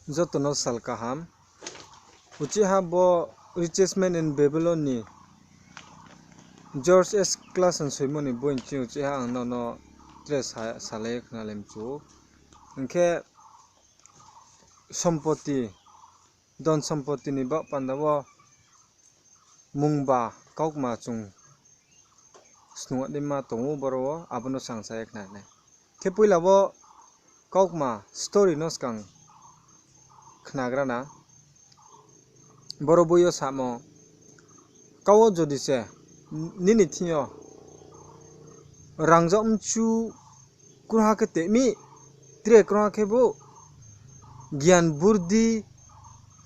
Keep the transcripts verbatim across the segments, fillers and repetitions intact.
Joto no sal kaham. Uchih ha bo Richest Man in Babylon ni George S Clason soimo ni boi ni ching uchih ha ang nrao no tre sa-, salai ye khnalai mchu ou. Hing khe sompoti, dhon sompoti ni baoh panda wo mungba kaukma chung snung naima tong ou boro wo, abo no sang sa ye khna nai. Khe poila wo kaukma story no skang khnagra na. Boro boi yo samo, kau wo jodi se nini thing yo rangzag mchu krungha khe teh mi, tre krungha khebu gian burdi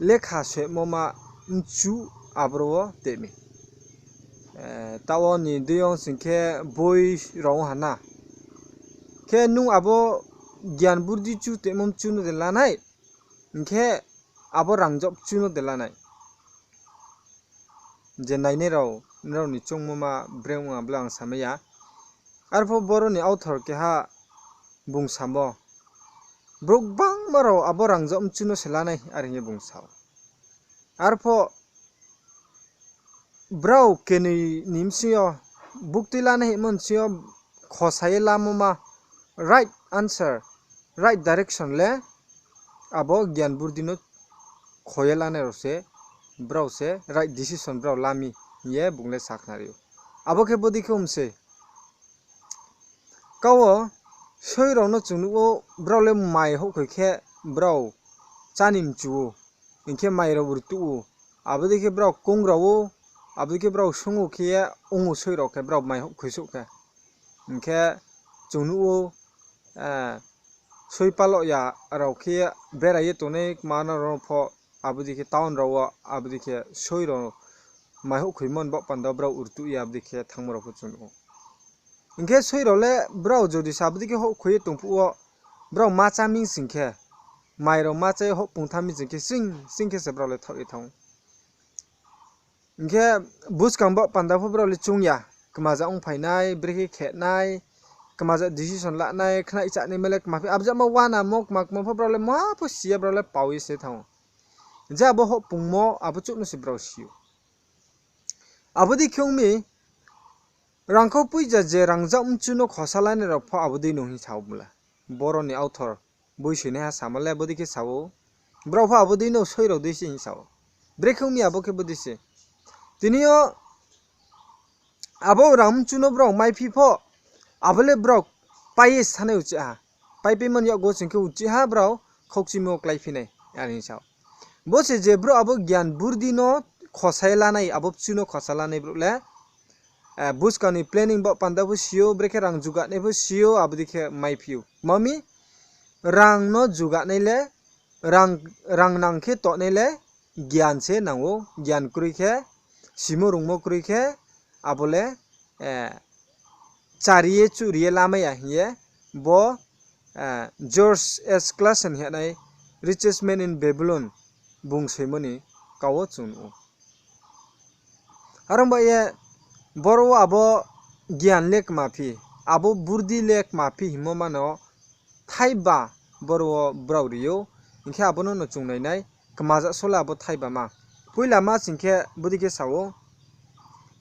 lekha soimo ma mchu aboro wo teh mi. Eh, taoh wo ni deing yo sing khe boi rao ha na. Khe nung abo gian burdi chu tehmo mchu no de la nai, hing khe abo rangzag mchu no de la nai. Je nainai rao, nrao ni choungmo ma bre ong abo le ang samai ya. Arpho boro ni author keha bung samo, brouh gbangma rao abo rangzag mchu no se la nai, are hing ye bung sa ou. Arpho brao kenoi ni bsing yo, buktui lanai hingmo ni bsing yo, khosa ye lamo ma right answer, right direction le abo gian burdi no kho ye lanai rao se, brao se right decision brao la mi hing ye bung le sakhnari ou. Abo khe bodei khe ong mi se. Kau wo soi rao no chung nuh ou, brao le mai houhkhoi khe brao chá ni mchu ou, hing khe mai rao rtuh ou, abo dei khe brao koung rao ou, abo dei khe brao sung ou khe ye ong ou soi rao khe brao mai houhkhoi souh khe. Hing khe chung nuh ou, eh, soi paloh ya rao khe bera ye tongnai kma no rao pho, abo dei khe town rao wo, abo dei khe soi rao mai houhkhoimo ni baoh panda wo brao rtuh ye abo dei khe thanngmo rao pho chung nuh ou. Hing khe soi rao le brao jodi se abo dei khe houhkhoi ye tong phuh wo, brao ma chá mi sing khe, mai rao ma chá ye houhpung thanng mi sing khe, sing, sing khe se brao le thaoh ye thanng ou. Hing khe buskang baoh panda pho brao le choung ya, kmaja ongphai nai, brekhe khe nai, kmaja decision la nai, khnai chá nai ma le kma phi, abo jamo uanamo kma kma pho brao le maha pho si ya, brao le pao ye se thanng ou. Je abo houhpungmo, abo chouh no se brao si ou. Abo dei khe ong mi, rangkhau poicha je rangzag mchu no khosa lanai rao pho abo dei no hing sa ou bung le. Boro ni author boi soinaiha samo le abo dei khe sa ou. Brao pho abo dei no soi rao dei se hing sa ou. Brekhe ong mi abo khe bodei se. Tini yo abo rang mchu no brao maiphi pho, abo le brao pai ye sanai uchih ha. Paipaimo ni yakgu sing khe uchih ha brao khaukchimo kláiphi nai, are hing sa ou. Bo se je brouh abo gian burdi no khosa ye lanai, abo mchu no khosa lanai brouh le, eh, buskang ni planning baoh panda pho si ou, brekhe rang juganai pho si ou, abo dei khe maiphi ou. Tma mi, rang no juganai le, rang, rang nang khe tongnai le, gian se nang ou, gian kroi khe, simo rungmo kroi khe, abo le, eh, chári ye chuhri ye lamai ya hing ye, bo, eh, George S Clason hingnai Richest Man in Babylon bung soimo ni kau wo chung nuh ou. Are ong ba ye, boro wo abo gian le kma phi, abo burdi le kma phi hingmo ma no thaiba boro wo brao ri ou, hing khe abo no no chung nai nai, kmaja so le abo thaiba ma. Poila ma sing khe bodei khe sa ou,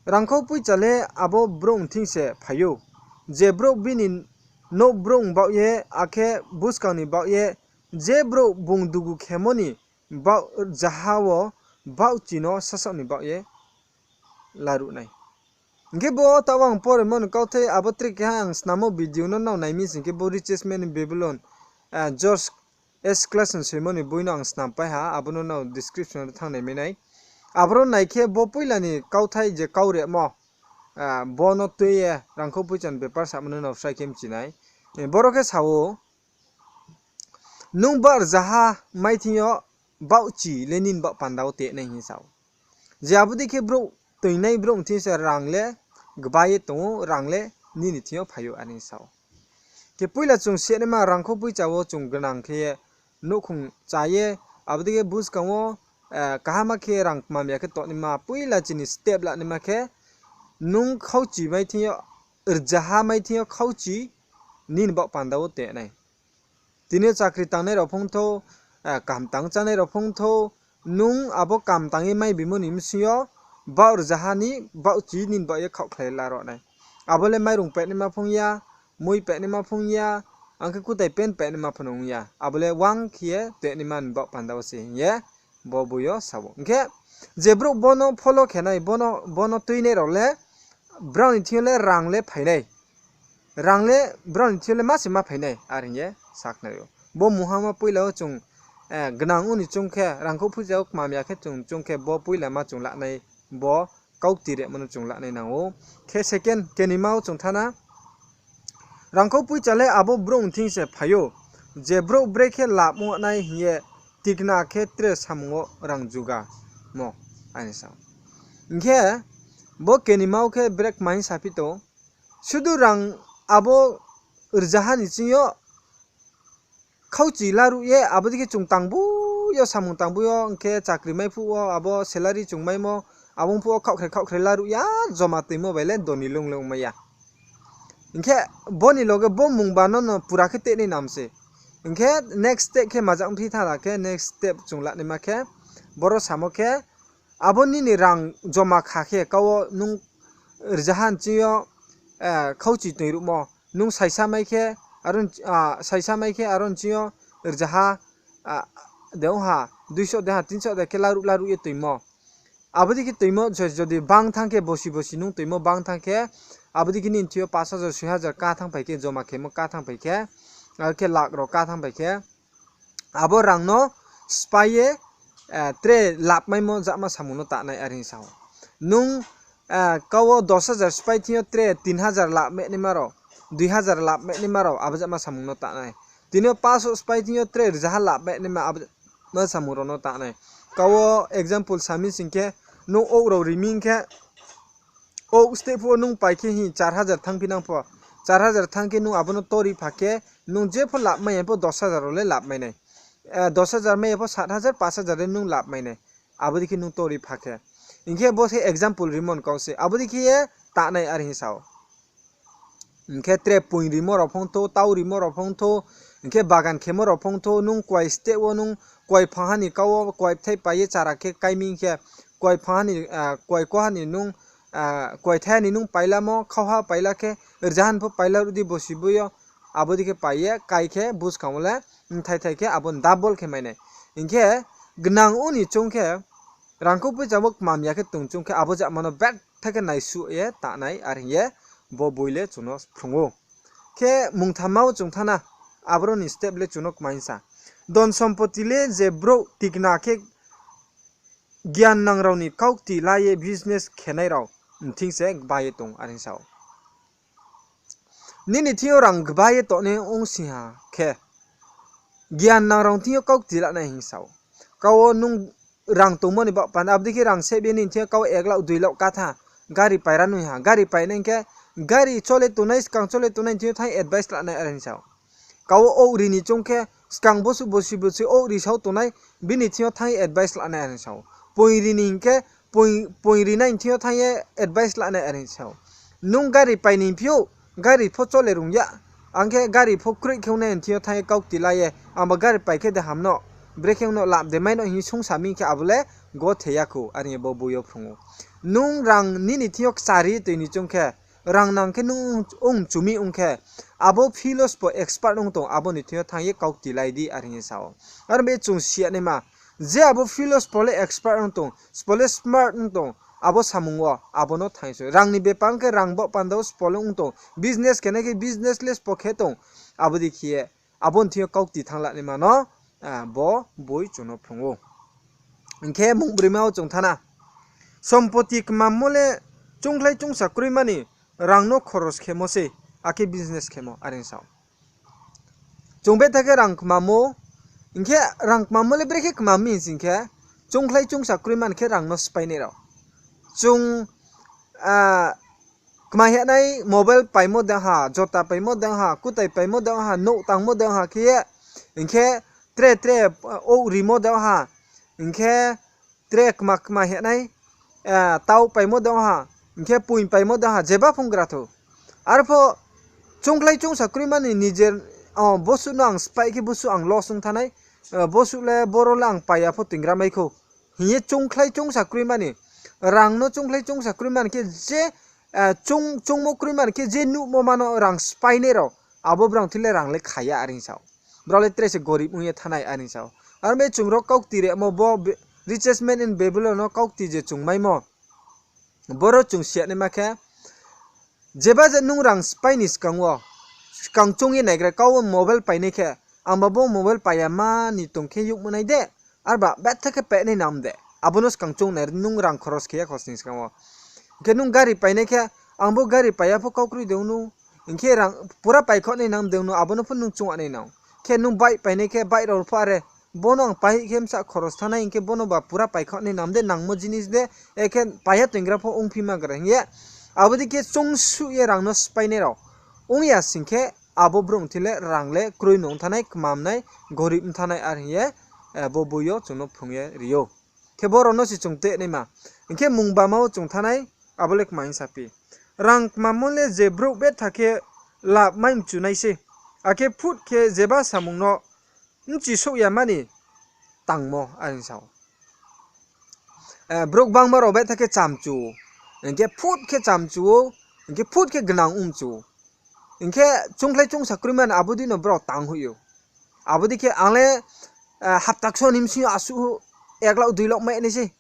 rangkhau poicha le abo brouh ni thing se phai ou, je brouh bini nouh brouh ni baoh ye, akhe buskang ni baoh ye, je brouh bung dugu khemo ni baoh, rzaha wo baohchi no sasaoh ni baoh ye laruh nai. Hing khe bo taoh ang poremo ni kauthai abo tre keha ang snammo video no nrao nai mi sing khe bo Richest Man in Babylon, eh, George S Clason soimo ni boi no ang snampai ha, abo no nrao description wo thanng nai mai nai. Aboro nai khe bo poila ni kauthai je kau remo, ah, bo no tui ye rangkhau poicha ni bepar samo no nrao srai khe mchi nai. Eh, boro khe sa ou, nung baoh rzaha mai thing yo baohchi le nini baoh panda wo te nai hing sa ou. Je abo dei khe brouh toingnai brouh ni thing se rang le gba ye tong ou, rang le nini thing yo phai ou, are hing sa ou. Khe poila chung se naima rangkhau poicha wo chung gnang khe ye nouhkhong chá ye, abo dei khe buskang wo, eh, kaham khe rang kmam ya khe tongnaima, poila chini step lanaima khe, nung khaukchi mai thing yo, rzaha mai thing yo khaukchi nini baoh panda wo te nai. Tini yo chakri tangnai rao phung thou, kaham tang chánai rao phung thou, nung abo kaham tang ye mai bimo ni bsing yo, baoh rzaha ni, baoh chi nini baoh ye khaohkhlai la rao nai. Abo le mairung painaima phung ya, mui painaima phung ya, ang khe kutai pen painaima phung ong ya. Abo le wang khe ye toinaima ni baoh panda wo se hing ye, bo boi yo sa ou. Hing khe, je brouh bo no follow khe nai, bo no, bo no tuinai rao le, brao ni thing yo le rang le phai nai. Rang le brao ni thing yo le ma se ma phai nai, are hing ye sakhnari ou. Bo mungha ma poila wo chung, eh, gnang ong ni choung khe, rangkhouh phuja wo kmam ya khe chung choung khe, bo poila ma chung lanai, bo kaukti remo no chung lanai nang ou. Khe second, kenima wo chung thanng na, rangkhouh poicha le abo brouh ni thing se phai ou, je brouh brekhe lap ong nai hing ye tikna khe tre samung wo rang jugamo, are sa ou. Hing khe, bo kenima wo khe brek mai saphi tong, sudu rang abo rzaha ni ching yo khauchi laruh ye, abo dei khe chung tangbu yo, samung tangbu yo, hing khe chakri mai phuh wo, abo salary chung maimo, abo phuh wo khaohkhre khaohkhre laruh ya, joma toimo bai le doni lung lung mai ya. Hing khe bo ni loge bo mungba no no pura khe tenai nam se. Hing khe next step khe majak phi thanng la khe, next step chung lanaima khe, boro samo khe, abo nini rang joma kha khe, kau wo nung rzaha ni ching yo, eh, khauchi toing ruhmo, nung saisa mai khe, aro n-, ah, saisa mai khe, aro ni ching yo rzaha, ah, de ong ha, duiso de ha, tinso de khe laruh laruh ye toingmo. Abo dei khe toingmo, jo-, jodi bang thanng khe, bosi bosi nung toingmo bang thanng khe, abo dei khe nini thing yo paanch hajar, soi hajar ká thanngphai khe, joma khemo ká thanngphai khe, abo khe lakh rao ká thanngphai khe, abo rang no sphái ye, eh, tre lap maimo jakma samung no tangnai, are hing sa ou. Nung, eh, kau wo dos hajar sphái thing yo tre tin hajar lap mai naima rao, dui hajar lap mai naima rao, abo jakma samung no tangnai. Tini yo paanch sphái thing yo tre rzaha lap mai naima, abo jakma samung rao no tangnai. Kau wo example sami sing khe, nung ouh rao ri mi hing khe, ouh step phuh wo nung pai khe hing char hajar thanngphi nang pho. Char hajar thanng khe nung abo no tori pha khe, nung jepho lap mai ya pho dos hajar rao le lap mai nai. Eh, dos hajar mai ya pho sat hajar, paanch hajar le nung lap mai nai. Abo dei khe nung tori pha khe. Hing khe bo se example rimo ni kau se. Abo dei khe ye tangnai, are hing sa ou. Hing khe tre poing rimo rao phung thou, tau rimo rao phung thou, hing khe bagan khemo rao phung thou, nung kuai step wo nung kuai phangha ni kau wo kuai bthai pai ye chara khe kái mi hing khe, kuai phangha ni, ah, kuai koha ni nung, ah, kuai thaiha ni nung pailamo, khauha paila khe, rzaha ni pho paila ruh di bosi boi yo, abo dei khe pai ye kái khe buskang wo le, bthai thai khe abo ni double khe mai nai. Hing khe, gnang ong ni choung khe, rangkhouh poicha wo kmam ya khe tong choung khe, abo jakma no betha khe naisuh ye tangnai, are hing ye bo boi le chung no phrung ou. Khe mungthamma wo chung thanng na, aboro ni step le chung no kmai sa. Don sompoti le je brouh tikna khe giannang rao ni kaukti la ye business khenai rao ni thing se gba ye tong, are hing sa ou. Nini thing yo rang gba ye tongnai ong sing ha khe, giannang rao ni thing yo kaukti lanai hing sa ou. Kau wo nung rang tongmo ni baoh panda, abo dei khe rang seh ye nini thing yo kau ek lakh, dui lakh ká tha, gari paira nung ha, gari painai hing khe, gari chole tongnai, skang chole tongnai ni thing yo thanng advice lanai, are hing sa ou. Kau wo ouh ri ni choung khe, skang bosuh bosi bosi ouh ri sao tongnai, bini thing yo thanng ye advice lanai, are hing sa ou. Poing ri ni hing khe, poing, poing ri nai ni thing yo thanng ye advice lanai, are hing sa ou. Nung gari pai ni phi ou, gari pho chole rung ya, ang khe gari pho kroih khe ongnai ni thing yo thanng ye kaukti la ye, angba gari pai khe de ham no, brekhe ong no lap de mai no hing sung sa mi khe abo le gothe ya khou, are hing ye bo boi yo phrung ou. Nung rang nini thing yo kchari toi ni choung khe, rang nang khe nung ong chu mi ong khe, abo field wo sbo expert ong tong, abo ni thing yo thanng ye kaukti lai di, are hing ye sa ou. Are ong bai chung si ya naima, je abo field wo sbo le expert ong tong, sbo le smart ong tong, abo samung wo, abo no thanng ye soi. Rang ni bepar ong khe rang baoh panda wo sbo le ong tong, business khenai khe business le sbo khe tong, abo dei khe ye, abo ni thing yo kaukti thanng la naima no, ah, bo boi chung no phrung ou. Hing khe mungbroima wo chung thanng na. Sompoti kmammo le choungkhlai choungsa kroima ni rang no khoros khemo se, akhe business khemo, are hing sa ou. Chung betha khe rang kmammo, hing khe rang kmammo le brekhe kmam mi hing sing khe, choungkhlai choungsa kroima ni khe rang no sphái nai rao. Chung, ah, kma hianai mobile paimo de ha, jota paimo de ha, kutai paimo de ha, nouh tangmo de ha khe ye, hing khe tre tre, ah, ouh rimo de ha, hing khe tre kma kma hianai, ah, tau paimo de ha, hing khe poing paimo de ha, jeba phung gra thou. Arpho choungkhlai choungsa kroima ni nijer, oh, bosuh no ang sphái khe bosuh ang loss ong thanng nai, Bo suh le boro le ang pai ya pho toingra mai khou. Hing ye choungkhlai choungsa kroimani, rang no choungkhlai choungsa kroimani khe je, choungmo kroimani khe je nuhmo mano rang spainai rao, abo brao thing le rang le kha ya are hing sa ou. Brao le tre se gorib ong ye thanai are hing sa ou. Aro bai chung ro kaukti remo bo richest man in Babylon no kaukti je chung maimo, boro chung si ya naima khe, jeba je nung rang spai ni skang wo, skang choung ye naigra kau wo mobile painai khe, angba bo mobile pai ya ma ni tong khe youhmo nai de, arba betha khe painai nam de, abo no skang choung nai nung rang khoros khe ya khosning skang wo. Hing khe nung gari painai khe, ang bo gari pai ya pho kau kroi de ong nu, hing khe rang pura paikhoh nai nam de ong nu, abo no pho nung choung nai nang. Khe nung bike painai khe, bike rao pho are, bo no ang pai khe bsa khoros thanngnai, hing khe bo no ba pura paikhoh nai nam de, nangmo jinis de, akhe pai ya toingra pho ongphi ma gra hing ye. Abo dei khe choungsuh ye rang no spainai rao ong ya sing khe, abo brouh thing le rang le kroi no ong thanai, kmamnai, gorib ong thanai are hing ye, bo boi yo chung no phrung ye ri ou. Khe boro no se chung tei naima. Hing khe mung bama wo chung thanai, abo le kma hing saphi. Rang kmammo le je brouh betha khe lap mai mchu nai sei. Akhe phut khe jeba samung no bchi souh ya mani tangmo are hing sa ou. Brouh gbangma rao betha khe chamchu ou, hing khe phut khe chamchu ou, hing khe phut khe gnang ongchu ou. Hing khe choungkhlai choungsa kroimani abo dei no brao tang hoih ou. Abo dei khe ang le hapta kso ni bsing yo asuh ek lakh dui lakh mai nai sei.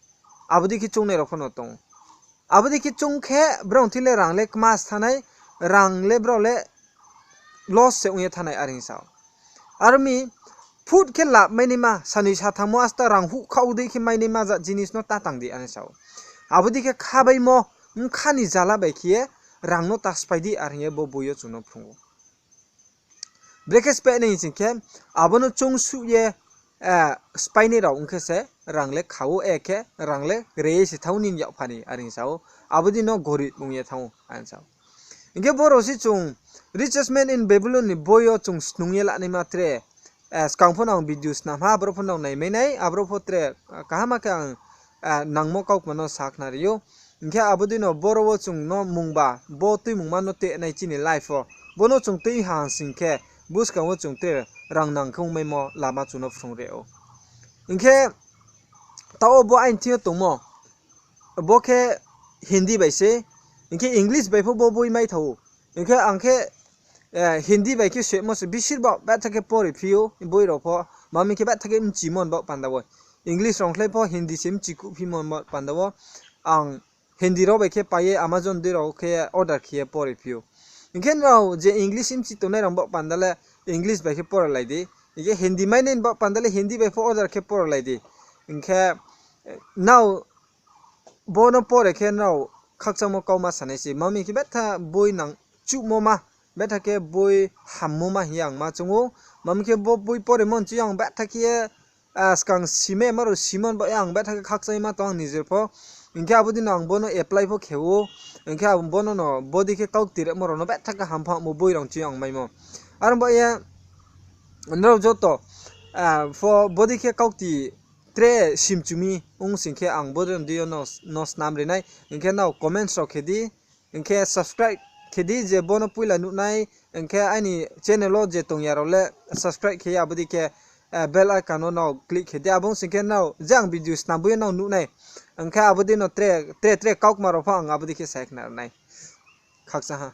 Abo dei khe choungnai rao pho no tong ou. Abo dei khe choung khe brao thing le rang le kma stanai, rang le brao le loss se ong ye thanai are hing sa ou. Aro mi phut khe lap mai naima, sanoi satham wo asta rang huh khaoh dei khe mai naima jat jinis no ta tang di are hing sa ou. Abo dei khe khabaimo bkha ni jala bai khe ye rang no ta spai di are hing ye bo boi yo chung no phrung ou. Brekhe spai nai hing sing khe, abo no choungsuh ye spainai rao ong khe se rang le kha ou, akhe rang le re ye se thanng ou nini yakpha ni are hing sa ou. Abo dei no gorib ong ye thanng ou are hing sa ou. Hing khe boro se chung richest man in Babylon ni boi yo chung snung ye lanaima tre, skang pho no ang video snam ha, aboro pho no ang naimai nai, aboro pho tre kaham khe ang nangmo kaukma no sakhnari ou. Hing khe abo dei no boro wo chung no mungba, bo tuimungma no tenai chini life wo. Bo no chung tui ha sing khe, buskang wo chung tre rang nang khe ongmaimo lama chung no phrung ri ou. Hing khe taoh wo bo aini thing yo tongmo, bo khe Hindi bai se, hing khe English bai pho bo boi mai tha ou. Hing khe ang khe Hindi bai khe soimo se bisir baoh betha khe pori phi ou, boi rao pho. Ma mi khe betha khe mchimo ni baoh panda wo. English rao khlai pho Hindi se mchikuh phimo ni baoh panda wo. Ang Hindi rao bai khe pai ye Amazon dei rao khe order khe ye pori phi ou. Hing khe nrao je English mchi tongnai rao baoh panda le English bai khe pori lai di. Hing khe Hindi mainai ni baoh panda le Hindi bai pho order khe pori lai di. Hing khe nrao bo no pore khe nrao khakchangmo kauma sanai se. Ma mi khe betha boi nang chuhmo ma, betha khe boi hammo ma hing ye ang ma choung ou. Ma mi khe bo boi poremo ni ching yo ang betha khe ye, skang simai ma rao simo ni baoh ye ang betha khe khakchangma tong ang nijer pho. Hing khe abo dei no ang bo no apply pho khe ou. Hing khe ang bo no no bo dei khe kaukti remo rao no betha khe ham pho hammo boi rao ni ching yo ang maimo. Aro baoh ye nrao joto pho bo dei khe kaukti tre simchu mi ong sing khe ang bo dei yo no snam ri nai. Hing khe nrao comments rao khe di, hing khe subscribe khe di, je bo no poila nuh nai. Hing khe aini channel wo je tong ya rao le subscribe khe ye abo dei khe bell icon no nrao click khe di, abo ong sing khe nrao je ang video snam bo ye nrao nuh nai. Hing khe abo dei no tre tre kaukma rao pho ang abo dei khe sa ye khnari nai. Khakchang ha.